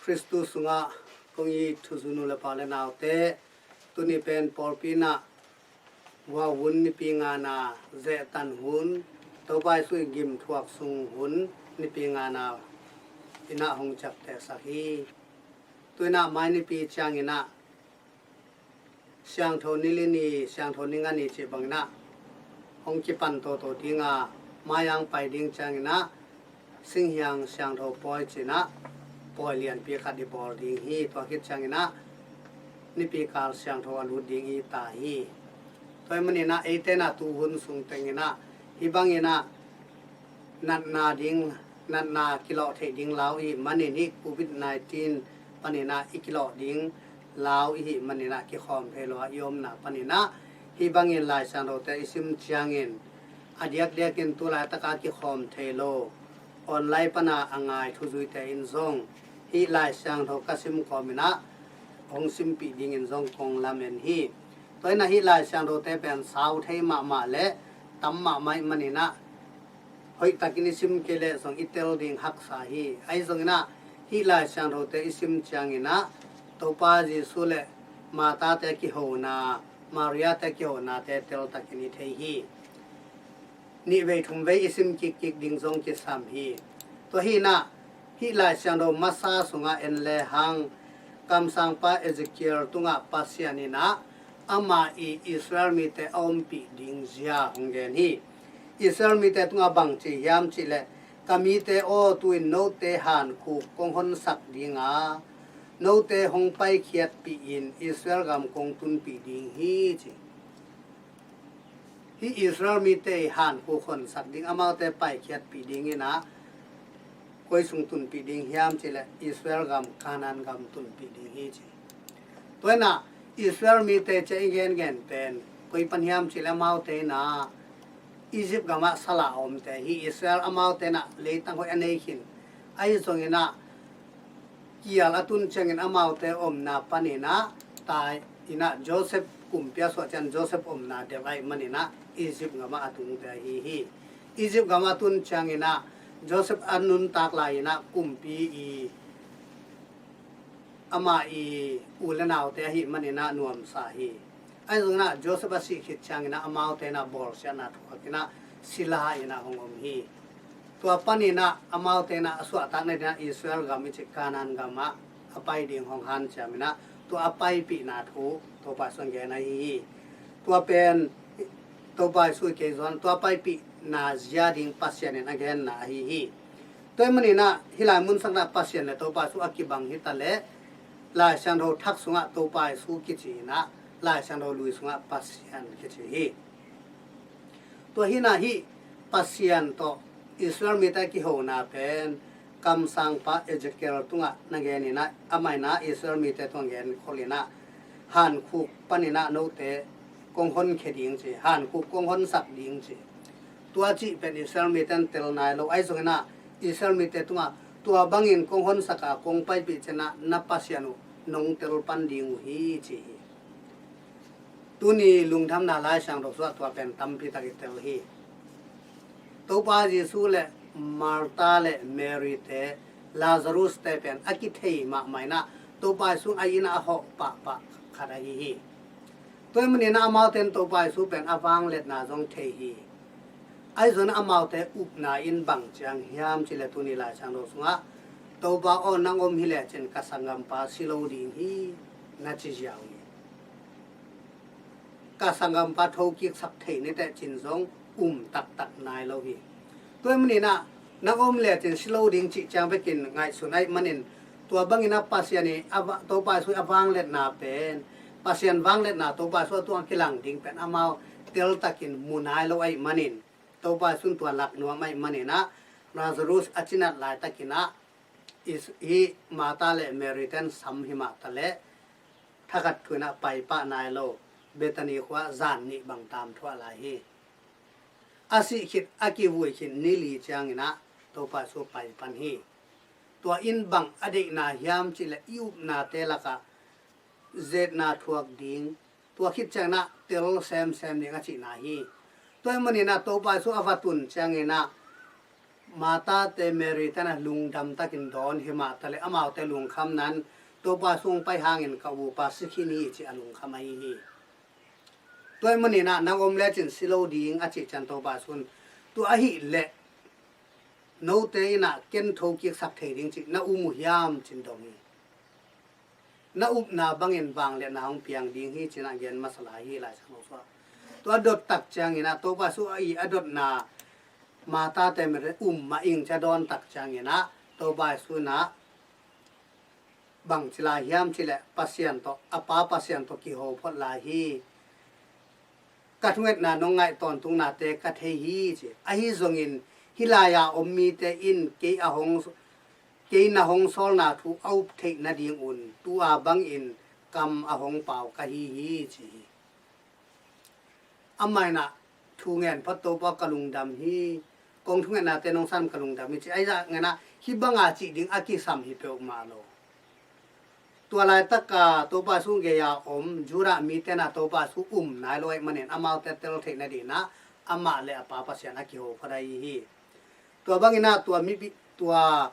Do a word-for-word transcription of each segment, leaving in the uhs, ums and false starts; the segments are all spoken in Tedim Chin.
Khristu sungah kong it thuzui nu le pa le naute, tuni pen pawlpi in ah Vuahun nipi ngana zehtan hun, Topa Jesu i gim thuak sung hun nipi ngana in ah hong ciaptehsak hi. Tu in ah mai nipi ciangin ah Siangtho Ni Li ni, Siangtho Ni Nga ni cih bangin ah hong kipan toto ding a, mai-ah pai ding ciangin ah Singhiang Siangtho Pawi ci in ah pawi lianpi khat i bawl ding hi. Tua khit ciangin ah nipi kal siangtho a lut ding i ta hi. Tua ahih manin ah eite in ah tuhun sung teng in ah hih bangin ah natna ding, natna kilawh theih ding lau i hih manin, hih covid nineteen panin ah i kilawh ding lau i hih manin ah kikhawm thei lo a i omna panin ah hih bangin Lai Siangthote i sim ciangin a diakdiakin tu laitaka kikhawm thei lo online pana a ngai thuzuite in zong hih Lai Siangtho ka sim kawmin ah hong simpih dingin zong kong lamen hi. Tua in ah hih Lai Siangthote pen sau thei mahmah le tam mahmah ahih manin ah hoihtakin i sim kei leh zong i tel ding haksa hi. Ahi zongin ah hih Lai Siangthote i sim ciangin ah Topa Jesu le Martha-te kihona, Maria-te kihonate teltakin i thei hi. Nih vei thum vei i sim kikkik ding zong kisam hi. Tua hi in ah hih Lai Siangtho masa sungah en lehang kamsangpa Ezekiel tungah Pasian in ah amah i Israel mite a ompih ding zia hong gen hi. Israel mite tungah bang ci hiam cih leh, ka mite aw, tu-in note hankhuk kong honsak ding a, note hong paikhiatpih in Israel gam kong tunpih ding hi ci. Hih Israel mite i hankhuk honsak ding, amaute paikhiatpih ding in ah koi sung tunpih ding hiam cih leh Israel gam, Kanaan gam tunpih ding hi ci. Tua in ah Israel mite ci-a i gengen pen koi pan hiam cih leh amaute in ah Egypt gamah salah a omte hi. Israel amaute in ah leitang hoih a nei khin, ahi zongin ah kial a tun ciangin amaute omna panin ah tai in ah Joseph kumpi a suah ciang Joseph omna delh ahih manin ah Egypt gamah a tungte ahi hi. Egypt gamah a tun ciangin ah Joseph a nuntak lai in ah kumpi i amah i u le naute ahih manin ah nuamsa hi. Ahi zongin ah Joseph a sih khit ciangin ah amaute in ah bawlsiatna thuak in ah sila in ah hong om hi. Tua panin ah amaute in ah a suahtakna ding ah Israel gam i cih Kanaan gamah a pai ding hong hanciam in ah tua a paipihna thu Topa Jesu in gen ahi hi. Tua pen Topa Jesu i kei zuan tua paipihna zia ding Pasian in a genna ahi hi. Tua ahih manin ah hih lai munsakna Pasian le Topa Jesu a kibang hi ta leh Lai Siangtho thak sungah Topa Jesu kici in ah Lai Siangtho lui sungah Pasian kici hi. Tua hi in ah hih Pasian tawh Israel mite kihona pen kamsangpa Ezekiel tungah na gen in ah amah in ah Israel mite tungah genkhol in ah hankhuk panin ah note kong honkhia ding ci, hankhuk kong honsak ding ci. Tua cih pen Israel mite in tel nai lo, ahi zongin ah Israel mite tungah tua bangin kong honsak a kong paipih ciangin ah na Pasian uh nong tel pan ding uh hi ci hi. Tuni lungdamna Lai Siangtho sungah tua pen tampi tak i tel hi. Topa Jesu le Martha le Mary-te, Lazarus-te pen a kithei mahmah in ah Topa Jesu a inn ah a hawh pahpah khat ahi hi. Tua ahih manin ah amaute in Topa Jesu pen a vangliatna zong thei hi. Ahi zongin amaute upna in bang ci hiam cih leh tuni Lai Siangtho sungah Topa aw, nang om hi lecin ka sanggampa si lo ding hi, na ci ziau hi. Ka sanggampa thokiksak thei ni teh cin zong um taktak nai lo hi. Tua ahih manin ah nang om lecin si lo ding cih ciang bekin ngaihsun ahih manin tua bangin ah Pasian i a va-, Topa Jesu a vangliatna pen, Pasian vangliatna Topa Jesu a tungah kilang ding pen amau teltakin mu nai lo ahih manin Topa Jesu in tua lak nuam ahih manin ah Lazarus a cinat laitakin ah is-, hih Martha le Mary-te in sam hi mah ta leh thakhat thu in ah pai pah nai lo, Bethany khua-ah zan nih bang tam thuah lai hi. A sih khit, a kivui khit ni li ciangin ah Topa Jesu pai pan hi. Tua in bang a deihna hiam cih leh i upnate lakah zetna thuak ding, tua khit ciangin ah tel semsem ding a cihna hi. Tua ahih manin ah Topa Jesu a va tun ciangin ah Martha te Mary te na lungdam takin dawn hi mah ta leh amaute lungkham nan Topa sung pai hangin ka upa si khin hi ci a lungkham ahi hi. Tua ahih manin ah nang om lecin si lo ding a cih ciang Topa sung tua ahih leh note in ah ken thokiksak thei ding cih na um uh hiam cin dong hi. Na upna bangin vangliatna hong piang ding hi cin ah gen masa lai hi Lai Siangtho sung ah. Tua dot tak ciangin ah Topa sung a i a dotna Martha te Mary um mah ing ci a dawn tak ciangin ah Topa sung ah bang ci lai hiam cih leh Pasian tawh, a Pa Pasian tawh kiho phot lai hi. Ka thungetna nong ngaih tawntungna te ka thei hi ci. Ahi zongin hih lai-a om mite in kei a hong, kei na hong sawlna thu a up theih nadingun tu-a bangin kam a hong pau ka hi hi ci hi. Amah in ah thu ngen phot Topa ka lungdam hi. Kong thungetna te nong sam ka lungdam hi ci. Ahi zongin ah hih banga cih ding a kisam hi peuhmah lo. Tua laitak a Topa sung gei-a om Judah mite na Topa sung um nai lo ahih manin amaute tel theih nadin ah amah le a Pa Pasian a kiho phot ahi hi. Tua bangin ah tua mipi, tua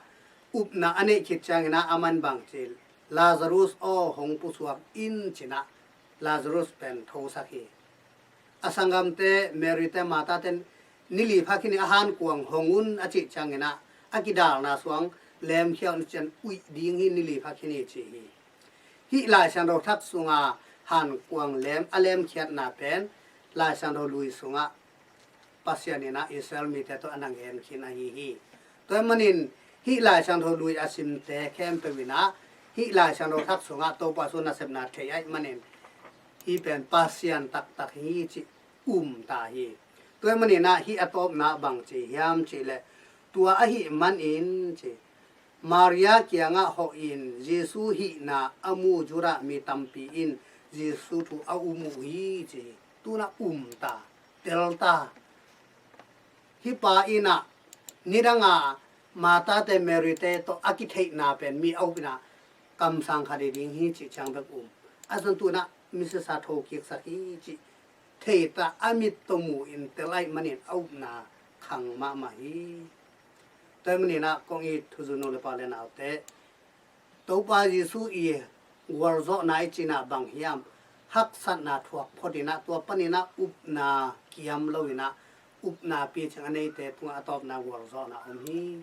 upna a neih khit ciangin ah aman bang ci, Lazarus aw hong pusuak in cin ah Lazarus pen thosak hi. A sanggamte Mary te Martha te ni li pha khin hi a hankuang hong un a cih ciangin ah a kidalna sung lemkhia un cin uih ding hi ni li pha khin hi ci hi. Hih Lai Siangtho thak sunga hankuang lem, a lemkhiatna pen Lai Siangtho lui sungah Pasian in ah Israel mite tawh a na ngen khin ahi hi. Tua ahih manin hih Lai Siangtho lui a simte khempeuh in ah hih Lai Siangtho thak sungah Topa sung nasepna thei ahih manin hih pen Pasian taktak hi cih um ta hi. Tua ahih manin ah hih a tawpna bang ci hiam cih leh tua ahih manin ci Maria kiangah hawhin Jesu hihna a mu Judah mi tampi in Jesu thu a um uh hi ci hi. Tu-in ah um ta, tel ta. Hih pa in ah nidanga Martha te Mary te tawh a kitheihna pen mi a up in ah kamsang khat hi ding hi cih ciang bek um. A zon tu-in ah misisa thokiksak hi cih thei ta a mit tawh mu in tel ahih manin a upna khang mahmah hi. Tua ahih manin ah kong it thuzui nu le pa le naute, Topa Jesu i gualzawhna i cihna bang hiam, haksatna thuak phot in ah tua panin ah upna kiam lo in ah upna picing a neite tungah a tawpna gualzawhna om hi.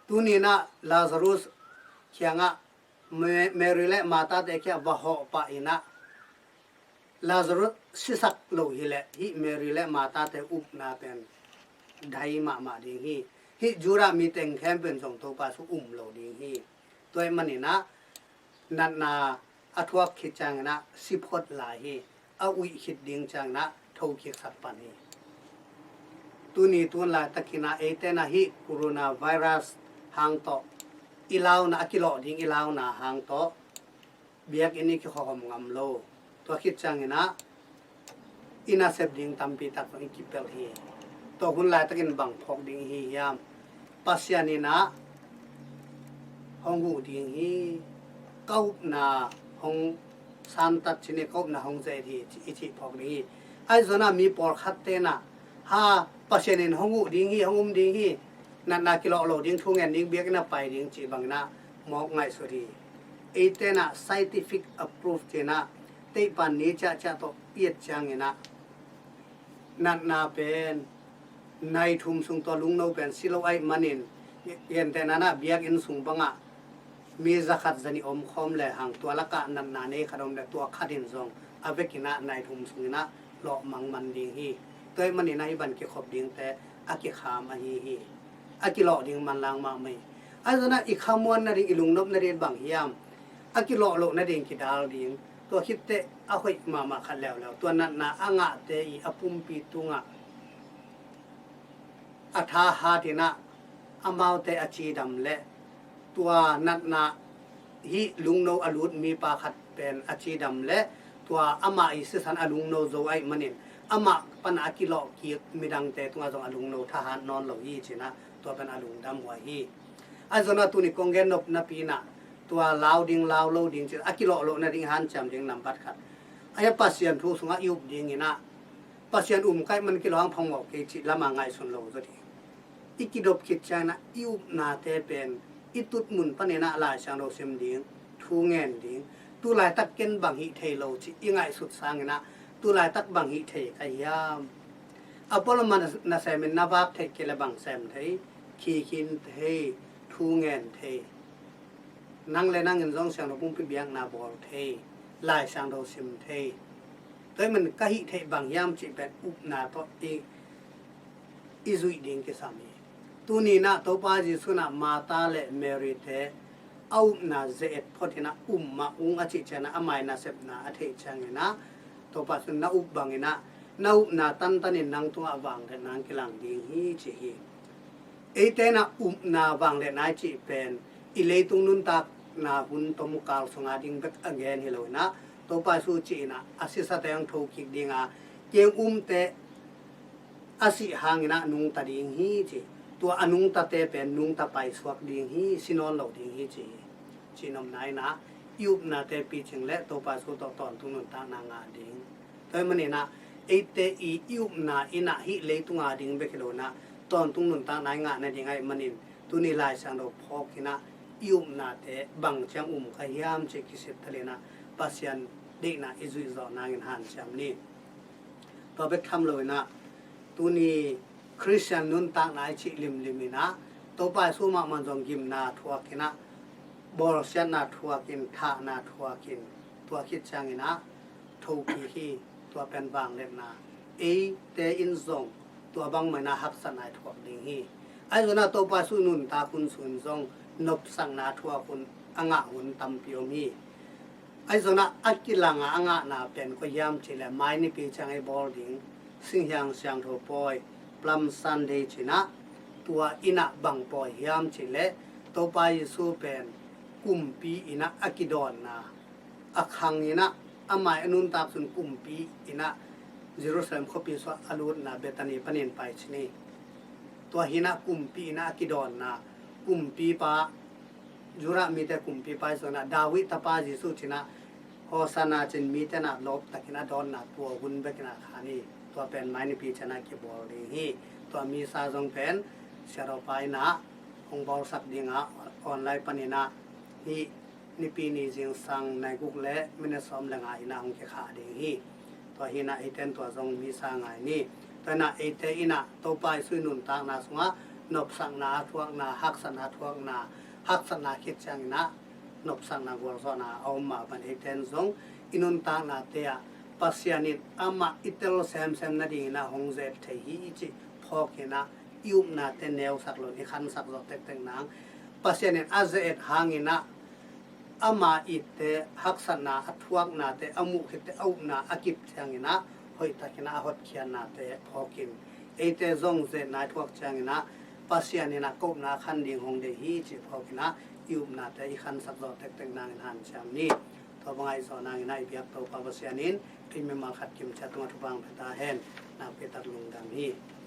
Tuni-in ah Lazarus kiangah Ma-, Mary le Martha te kiangah va hawh pah in ah Lazarus sisak lo hileh hih Mary le Martha te upna pen dai mahmah ding hi. Hih Judah mi teng khempeuh in zong Topa sung um lo ding hi. Tua ahih manin ah natna a thuak khit ciangin ah si phot lai hi. A uih khit ding ciangin ah thokiksak pan hi. Tuni tun laitakin ah eite in ah hih coronavirus hang tawh i launa, a kilawh ding i launa hang tawh biakinn i kikhawm ngam lo. Tua khit ciangin ah i nasep ding tampi tak zong i kipelh hi. Tua hun laitakin bang phawk ding i hi hiam? Pasian in ah hong huh ding hi. Ka upna hong santat cin hi, ka upna hong zet hi ci, i cih phawk ding hi. Ahi zongin ah mi pawlkhatte in ah ha, Pasian in hong huh ding hi, hong um ding hi, natna kilawh lo ding, thu ngen ding, biakinn ah pai ding cih bangin ah mawk ngaihsut hi. Eite in ah scientific approve ci-in ah teihpan ni ciahciah tawh i et ciangin ah natna pen nai thum sung tua lungno pen si lo ahih manin, gentehna-in ah biakinn sung bangah mi za khat za nih om khawm lehang tua lakah natna nei khat om leh tua khat in zong a vekin ah nai thum sungin ah lawhmang man ding hi. Tua ahih manin ah hih bang kikhop dingte a kikham ahi hi. A kilawh ding manlang mahmah hi. Ahi zongin ah i khamuan nading, i lungnop nading bang hiam? A kilawh loh nading kidal ding. Tua khit teh a hoih mahmah khat leuleu, tua natna a ngahte i a pumpi tungah a tha hat in ah amaute a cidam leh tua natna hih lungno a lut mipa khat pen a cidam leh tua amah i sisan a lungno zo ahih manin amah pan a kilawh kik midangte tungah zong a lungno thahat nawn lo hi ci-in ah tua pen a lungdam huai hi. Ahi zongin ah tuni kong gen nop napi-in ah tua lau ding lau lo ding ci-in a kilawh loh nading hanciam ding nambat khat, ahi a Pasian thu sungah i up dingin ah Pasian um ka hih man kilawh hang phawk mawk kei cih lamah ngaihsun lo zaw ding. i kidop khit ciangin ah i upnate pen i tutmun panin ah Lai Siangtho sim ding, thu ngen ding, tu laitak ken bang hih thei lo cih i ngaihsut sangin ah tu laitak bang hih thei ka hiam? A pualam ah na, na semin na vak theih kei leh bang sem thei? Khikhin thei, thu ngen thei, nang le nangin zong Siangtho Pumpi biakna bawl thei, Lai Siangtho sim thei. Tua ahih manin ka hih theih bang hiam cih pen upna tawh i, i zuih ding kisam hi. Tuni in ah Topa Jesu in ah Martha le Mary te a upna ze-et phot in ah um mah ung a cih ciangin ah amah i nasepna a theih ciangin ah Topa Jesu in na up bangin ah na upna tantanin nang tungah vangliatna hong kilang ding hi ci hi. Eite in ah upna vangliatna i cih pen i leitung nuntakna hun tomkal sunga ding bek a gen hi lo in ah Topa Jesu cih in ah a sisate hong thokik ding a, kiang umte a sih hangin ah nungta ding hi ci. Tua a nungtate pen nungta paisuak ding hi, si nawn lo ding hi ci hi. Cihnopna in ah i upnate picing leh Topa Jesu tawh tawntung nuntakna ngah ding. Tua ahih manin ah eite i, i upna in ah hih leitung a ding bek hi lo in ah tawntung nuntakna i ngah nading ahih manin tuni Lai Siangtho phawk in ah i upnate bang ciang um ka hiam cih kisittel in ah Pasian deihna i zuih zawh nangin hanciam ni. Tua bek tham lo in ah tuni Khristian nuntakna i cih limlim in ah Topa Jesu mahmah zong gimna thuak in ah, bawlsiatna thuak in, thahna thuak in, tua khit ciangin ah thokik hi. Tua pen vangliatna, eite in zong tua bangmah in ah haksatna i thuak ding hi. Ahi zongin ah Topa Jesu nuntak hun sung in zong nopsakna thuak hun, a ngah hun tampi om hi. Ahi zongin ah a kilang a, a ngahna pen koi hiam cih leh mai nipi ciang i bawl ding Singhiang Siangtho pawi, Palm Sunday ci in ah, tua in ah bang pawi hiam cih leh Topa Jesu pen kumpi in ah a kidawnna, a khang in ah, amah i a nuntak sung kumpi in ah Jerusalem khuapi sungah a lutna Bethany panin pai ci ni. Tua hi in ah kumpi in ah a kidawnna, kumpipa, Judah mite kumpipa i zong in ah David tapa Jesu ci in ah Hosanna ci in mite in ah lawp takin a dawnna tua hun bek in ah khan hi. Tua pen mai nipi ciang ah kibawl ding hi. Tua misa zong pen siadawpa in ah hong bawlsak ding a, online panin ah hih Nipi ni zingsang nai guk le minute sawm le nga in ah hong kikhah ding hi. Tua hi in ah eite in tua zong misa ngai ni. Tua hi in ah eite in ah Topa Jesu i nuntakna sungah nopsakna a thuakna, haksatna a thuakna, haksatna khit ciangin ah nopsakna gualzawhna a om mah bangin eite in zong i nuntaknate ah Pasian in amah i tel semsem nadingin ah hong ze-et thei hi cih phawk in ah i upnate neusak loin i khansak zawh tektek nang. Pasian in a ze-et hangin ah ama itte, haksatna a thuaknate a muh khitte a upna a kip ciangin ah hoihtakin ah a hotkhiatnate phawk in, eite zong ze-etna i thuak ciangin ah Pasian in ah ka upna a khan ding hong deih hi cih phawk in ah i upnate i khansak zawh tektek nangin hanciam ni. Tua bang ahi zawh nangin ah i biak Topa Pasian in i mimal khat kimciat tungah thupha hong pia ta hen. Nakpi tak lungdam hi.